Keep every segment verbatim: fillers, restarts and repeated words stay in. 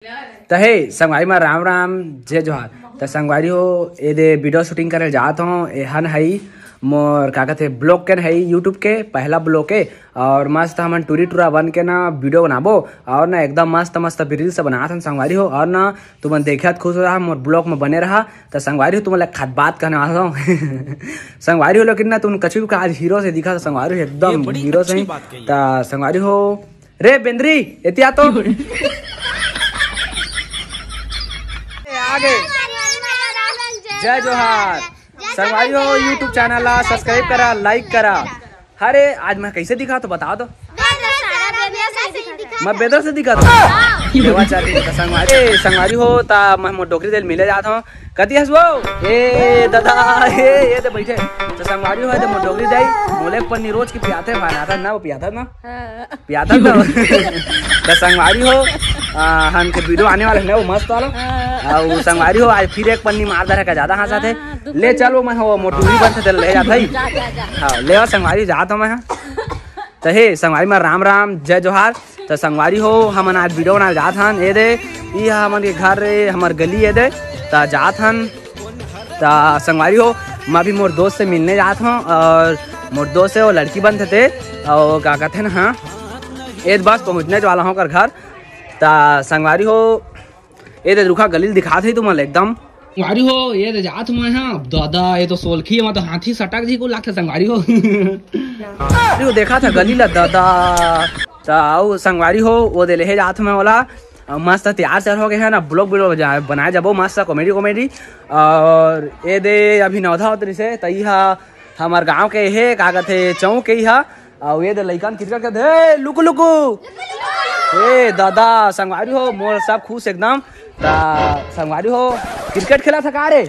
त हे संगवारी मा राम राम, जय जोहार। त संगवारी हो, ए दे video shooting करे जात हूँ। एहन हई मोर, का कहते, vlog के हई, YouTube के पहला vlog के। और मस्त हमन टूरी टूरा बन के ना video बनाबो और ना एकदम मस्त मस्त reels बनात हन संगवारी हो। और ना तुमन देखत खुश हो रहा, मोर vlog में बने रहा। त संगवारी हो, तुमन ला एक खात बात कहने वाला हूँ। संगवारी हो, लेकिन ना तुम कछु का आज hero से दिखा, त संगवारी हो एकदम hero से। त संगवारी हो, रे बेंदरी, एतिया तो। ए, आगे। जय जोहार। संगवारी हो, YouTube channel ला subscribe करा, like करा। अरे, आज मैं कैसे दिखा तो बता दो। मैं बेदर से दिखा तो। लेवा चार दिन का संगवारी। ए, संगवारी हो, त मैं मोर डोकरी दे ल मिले जात हूँ। कति हस वो? ए दादा, ए, ए दे बैठे। त संगवारी हो, ए दे मोर डोकरी दे, मोले एक पन्नी रोज की पियाथे भाई, आता ना वो पियाथा ना। पियाथा ना। त संगवारी हो, आ, हमन के video आने वाला है ना, वो मस्त वाला। अउ संगवारी हो, आज फिर एक पन्नी मार दे रहा, का ज्यादा हंसा थे। ले चल वो, मैं हो मोटूरी बन थे, ले जात हई। हाँ, ले संगवारी, जात हूँ मैं। त हे संगवारी मा राम राम, जय जोहार। त संगवारी हो, हमन आज video बनाए जात हन। ए दे, ई ह हमन के घर रे, हमर गली ए दे। त जात हन। त संगवारी हो, मैं अभी मोर दोस्त से मिलने जात हूँ और मोर दोस्त से वो लड़की बन थे, और का कहते ना, हाँ, ए दे बस पहुँचने वाला हूँ ओकर घर। त संगवारी हो, ए दे रुखा गली ल दिखात हई तुमन ल एकदम। संगवारी हो, ए दे जात मैं हा। दादा, ये तो सोलखी, मैं तो हाथी सटक जी को लागथे संगवारी हो। संगवारी हो, देखा था गली ला दादा। त अउ संगवारी हो, वो दे लेहे जात मैं ओला। अउ मस्त तैयार सैयार हो गए हैं ना, vlog video जा-, बनाए जाबो मस्त comedy comedy। और ए दे अभी नवधा होत रिसे, त ई हा हमर गांव के हे, का कथे, चौक के ही हा। अउ ये दे लइकन cricket खेलत हे, ए, लुकु लुकु। ए दादा, संगवारी हो, मोर सब खुश एकदम। त संगवारी हो, cricket खेलत हे का रे?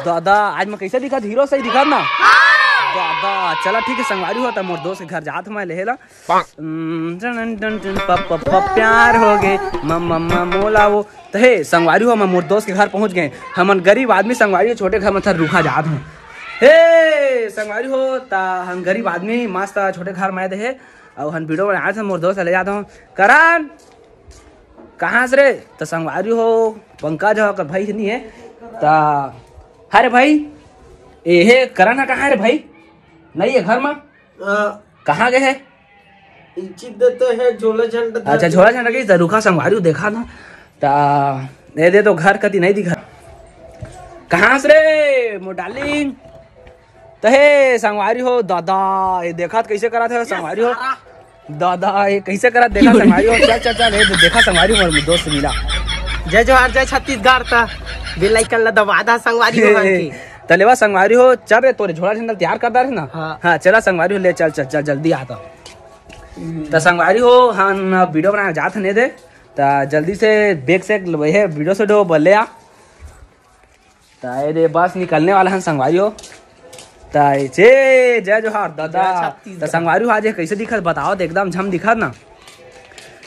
दादा, आज मैं कैसे दिखत, hero सही दिखत ना? दादा, चला ठीक है संगवारी हो, त मोर दोस्त के घर जात मैं लेहे ला। उम, टन टन टन, प, प, प, प्यार हो गे, म, म, म, मोला वो। त हे संगवारी हो, मैं मोर दोस्त के घर पहुंच गए। हमन गरीब आदमी संगवारी हो, छोटे घर में थर रुखा जात हूँ। हे संगवारी हो, त हम गरीब आदमी मस्त छोटे घर में दे हे, अउ हम video बनाए थे, मोर दोस्त ले जात हूँ। करण, कहाँ से रे? त संगवारी हो, पंकज हो, ओकर भाई नहीं है। त, अरे भाई, ए हे करण है, कहाँ है रे भाई? नहीं है घर में? हाँ। कहाँ गए है? इचित देते हैं, झोला झंडा अच्छा, धर झोला झंडा के त रुखा संगवारी हो, देखा ना। त ए दे तो घर कति नहीं दिखा। कहाँ से रे मोर darling? त हे संगवारी हो, दादा, ये देखा त कैसे करत हे संगवारी हो। दादा, ये कैसे करत, देखा संगवारी हो। चल, चल, चल, ये देखा संगवारी हो, मोर दोस्त मिला। जय जोहार, जय छत्तीसगढ़। त bell icon ला दबा दा संगवारी हो, हमन के। त लेवा संगवारी हो, चल रे, तोरे झोला झंडा तैयार कर दा रे ना। हाँ। हाँ, चला संगवारी हो, ले चल, चल, चल, जल्दी आ त। त संगवारी हो, हम video बनाए जात हन ए दे। त जल्दी से bag से वही video से दो बल्ले आ। त ए दे बस निकलने वाला हन संगवारी हो। त ए चे, जय जोहार दादा। जय छत्तीसगढ़। त संगवारी हो, आज ये कैसे दिखत बताओ, त एकदम झम दिखत ना।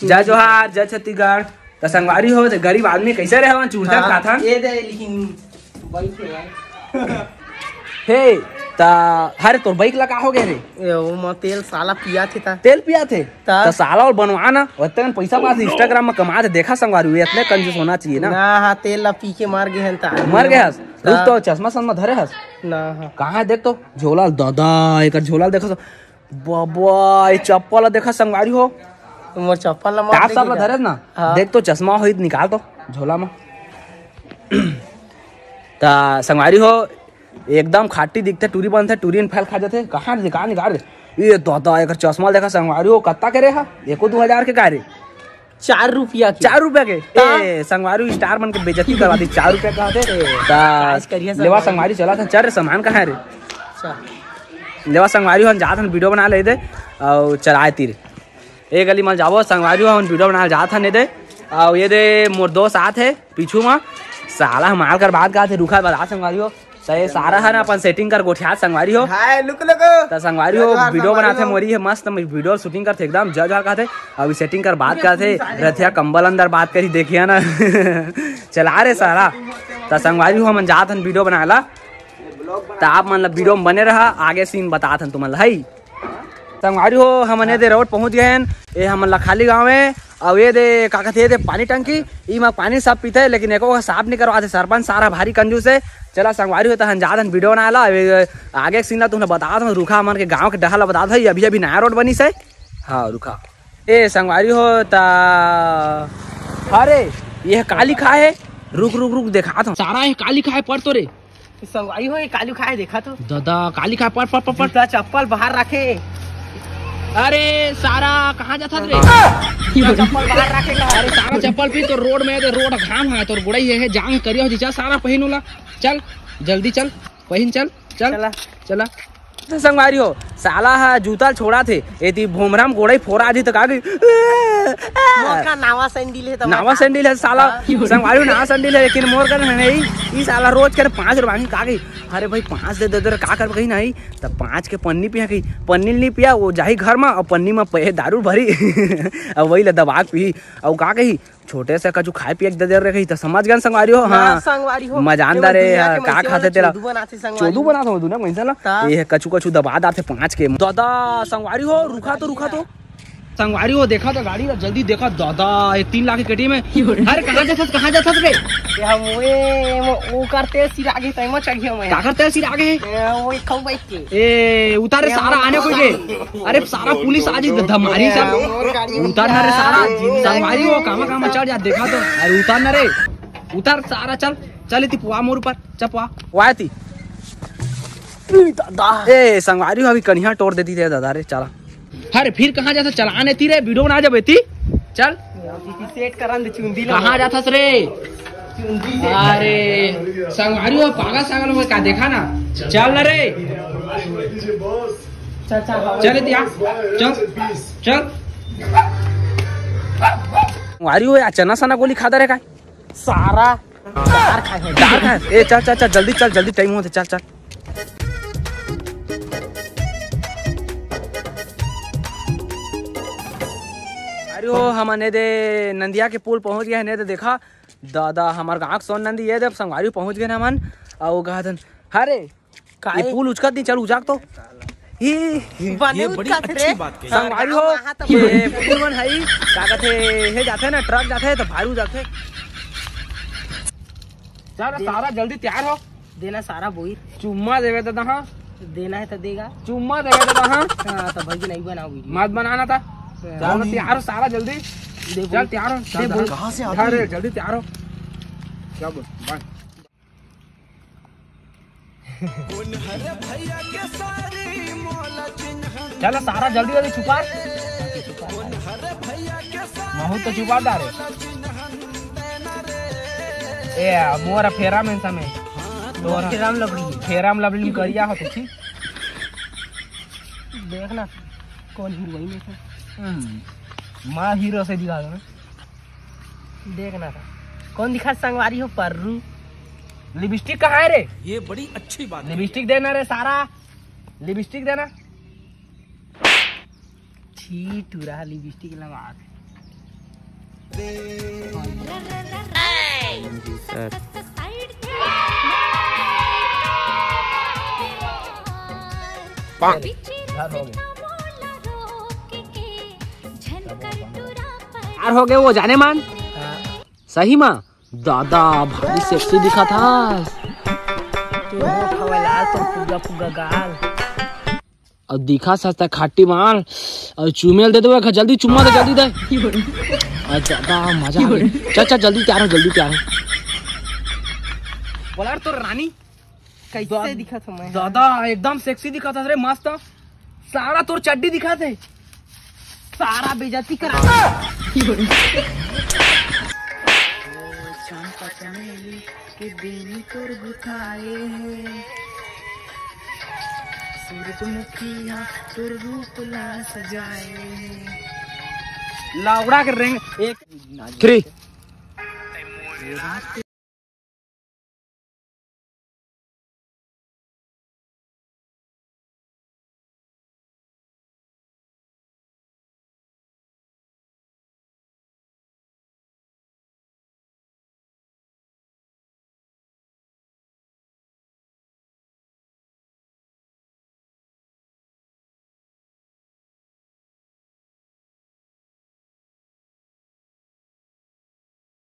जय जोहार, जय छत्तीसगढ़। त संगवारी हो, त गरीब आदमी कैसे रहे, हमन चूरता हाँ, खाथन। ए दे लेकिन bike हे यार। हे, त हरे तोर bike ला का हो गए रे? ए, वो म तेल साला पिया थे ता। तेल पिया थे? ता? त साला और बनवा ना, ओतने पैसा पास Instagram में कमा थे, देखा संगवारी हो, इतने कंजूस होना चाहिए ना। ना, हाँ, तेल ला पी के मर गए हैं ता। मर गए हस? ता। रुक तो, चश्मा सनमा धरे हस? ना, हाँ। कहाँ है देख तो? झोला दादा, एकर झोला देखा तो। बाबा, ये चप्पल ला देखा संगवारी हो। मोर चप्पल ला मत टाप देखी साहब ला का? धरे ना। हाँ। देख तो चश्मा होई त निकाल तो झोला में। त संगवारी हो, एकदम खाटी दिखथे, टूरी बनथे, टूरी ने फैल खा जाथे। कहाँ रे, कहाँ निकाल रे? ये दादा, एकर चश्मा देखा संगवारी हो, कत्ता के रे हा? एको दो हजार के का रे? चार रुपया के। चार रुपया के? ता? ए, संगवारी star मन के बेइज्जती करवा दी, चार रुपया का होथे। ए, ता, आज करिया लेवा संगवारी। संगवारी चला था, चल रे, सामान कहाँ है रे? अच्छा। लेवा संगवारी हो, हम जात हन video बना ले दे, अउ चलाए तीर। ए गली मल जाबो, संगवारी हो, हम video बना जात हन ए दे, अउ ये दे मोर दोस्त आत हे पीछू मा, साला हमार कर बात का थे, रुखा बता संगवारी हो, त ये सारा है ना अपन setting कर गोठियात संगवारी हो। हाय, लुक, लुक। त संगवारी हो, video बनाथे मोरी है मस्त, मैं video shooting करथे एकदम जय जोहार कहथे। अभी setting कर बात करथे, रथिया कंबल अंदर बात करी देखिया ना। चला रे सारा। त संगवारी हो, हमन जात हन video बनाए ला। त आप मन ला video में बने रहा, आगे scene बतात हन तुमन ला, हई। संगवारी हो, हमन ए दे रोड पहुंच गए हन। ए हमन लखाली गांव हे। अउ ए दे का कथे, ए दे पानी टंकी, ई मा पानी सब पीथे, लेकिन एको साफ नहीं करवाथे। सरपंच सारा भारी कंजूस हे। चला संगवारी हो, तहन जात हन वीडियो बनाए ला। ए आगे के सीन ला तुमला बतात हन, रुखा हमन के गांव के डहर ला बतात हन। अभी अभी नया रोड बनिस हे। हाँ रुखा। ए संगवारी हो ता, अरे ये का लिखा हे? रुक रुक रुक, देखात हूँ। सारा ये का लिखा हे, पढ़ तो रे। संगवारी हो, ये का लिखा हे, देखा तो। दादा, का लिखा हे, पढ़ पढ़ पढ़ पढ़। जूता चप्पल बाहर रखे। अरे सारा, कहाँ जाथस रे? जूता चप्पल बाहर रखे का? अरे सारा, चप्पल पहन तो रोड में, ए दे रोड घाम हे, तोर गोड़ई हे, जांग करिया हो जी, चल सारा पहिन ओला। चल जल्दी चल, पहिन चल। चल, चला। चला। तो संगवारी हो, साला हा जूता छोड़ाथे, एती भोमरा म गोड़ई फोरा जी त का गई। मोर का नावा सैंडल हे त मैं नावा का सैंडल हे साला। हाँ। संगवारी हो, नावा सैंडल हे, लेकिन मोर कर नहीं, ई साला रोज कर पाँच रुपया मांगी का गई। अरे भाई, पाँच दे दे, दे, का कर कहीं नहीं, त पाँच के पन्नी पिया कहीं, पन्नी नहीं पिया, वो जाही घर मा, अउ पन्नी मा पे दारू भरी, अउ वही ला दबा के पी, अउ का कही, छोटे से कछु खाए पिए के दे दे रहे कही, त समझ गए संगवारी हो। हाँ, हाँ। संगवारी हो। मजान एमन दा रे, दुनिया के का मनसे खाथे मन तेला? चोदू बनाथे संगवारी चोदू हो। बनाथे दुनिया के मनसे ला। ता? ये कछु कछु दबा दाथे पाँच के। दादा, संगवारी हो, रुखा तो, रुखा तो। संगवारी हो, देखा तो गाड़ी ला, जल्दी देखा दादा, ये तीन लाख के केटीएम हे। अरे कहाँ जाथस, कहाँ जाथस रे? ये हम ओए, वो, वो करते सिर आगे तय में चढ़िया मैं। का करते सिर आगे? ये वो एक खाऊ बाइक के। ए, उतार रे ये सारा हम आने कोई के। अरे सारा पुलिस आ जी, धमारी सब। उतार ना रे सारा, संगवारी हो, कामा कामा चढ़ जा, देखा तो। अरे उतार ना रे, उतार सारा, चल, चल इति पुआ मोर ऊपर, चल पुआ। वाह ती। दादा। ए, संगवारी हो, अभी कनिहा टोर देती थे दादा रे, चला। अरे फिर कहाँ जाता, चलाने ती रे, वीडियो बना जब एती। चल। सेट करन दे चुंदी ला। कहाँ जाथस रे? अरे, संगवारी हो, पागल सागल हो का, देखा ना। चल ना रे। चल, चल, हवा चल इतिया। चल, चल। संगवारी हो, या चना सना गोली खाता रे का? सारा। दार खाए। दार खाए। ए, चल, चल, चल, जल्दी चल, जल्दी टाइम होथे, चल, चल। अरे हो, हमन ए दे नंदिया के पुल पहुंच गए हन, ए दे देखा, दादा, हमर गांव के सोन नंदी, ए दे संगवारी पहुंच गए हन हमन, अउ कहत हन, "अरे, का ये हे? पुल उचकत नहीं, चल उजाक तो।" ही, बने ये बड़ी उचकत अच्छी रे। बात कही। संगवारी हो, वहाँ तो ये पुल मन हई, का कहते, हे जाथे ना, ट्रक जाथे, तो भारी उजाथे। चल, दे। सारा जल्दी तैयार हो। देना सारा बोई। चुम्मा देवे दादा, हाँ। देना हे त देगा। चुम्मा देवे दादा, हाँ। हाँ, त भाई नहीं बनाओ वीडियो। मत बनाना था। हाँ। चल, तैयार हो सारा जल्दी। दे चल, बोई। तैयार हो। दे बोई। कहाँ से आती अरे, है? जल्दी तैयार हो। क्या बोल? बाय। चलो सारा जल्दी जल्दी छुपा। महू तो छुपा डारे। ए, मोर फेरा में समय। तोर फेरा में लबड़ी। फेरा में लबड़ी करिया हो तो ठीक। देखना, कौन हीरोइन में से। हम्म, माँ हीरो से दिखा दो ना। देखना था। कौन दिखा संगवारी हो पर्रू? लिपस्टिक कहाँ है रे? ये बड़ी अच्छी बात है। लिपस्टिक देना रे सारा। लिपस्टिक देना। छी टूरा लिपस्टिक लगा। पाक। यार हो गए वो जाने मान। हाँ। सही मा दादा भारी सेक्सी दिखा था। तू होठ हवे लाल, तो फुग्गा फुग्गा गाल। अउ दिखा सस्ता खाटी माल। अउ चुमेल दे दो, जल्दी चुम्मा दे, जल्दी दे। अरे दादा मजा आ गया। चल चल जल्दी तैयार हो, जल्दी तैयार हो। बोला तो रानी। कैसे दिखत हूँ मैं? दादा एकदम सेक्सी दिखत हस रे, मस्त। सारा तोर चड्डी दिखत हे। सारा बेइज्जती करा। चंपा चमेली के बेनी तोर गुथाए हे। सूरजमुखी हा तोर रूप ला सजाए हे। लावड़ा के रेंग एक थ्री।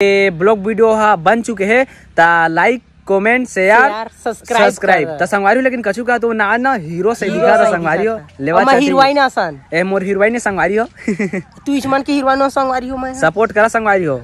ये ब्लॉग वीडियो हा बन चुके हे, ता like, comment, share, share, subscribe subscribe. कर। ता संगवारी हो, लेकिन कछु का तो ना ना हीरो से हीरो दिखा था से संगवारी हो। दिखा था। लेवा अम्मा चाची। हीरोइन असन। ए मोर हीरोइन संगवारी हो। तू इचमन के हीरोइन संगवारी हो मैं। सपोर्ट करा संगवारी हो।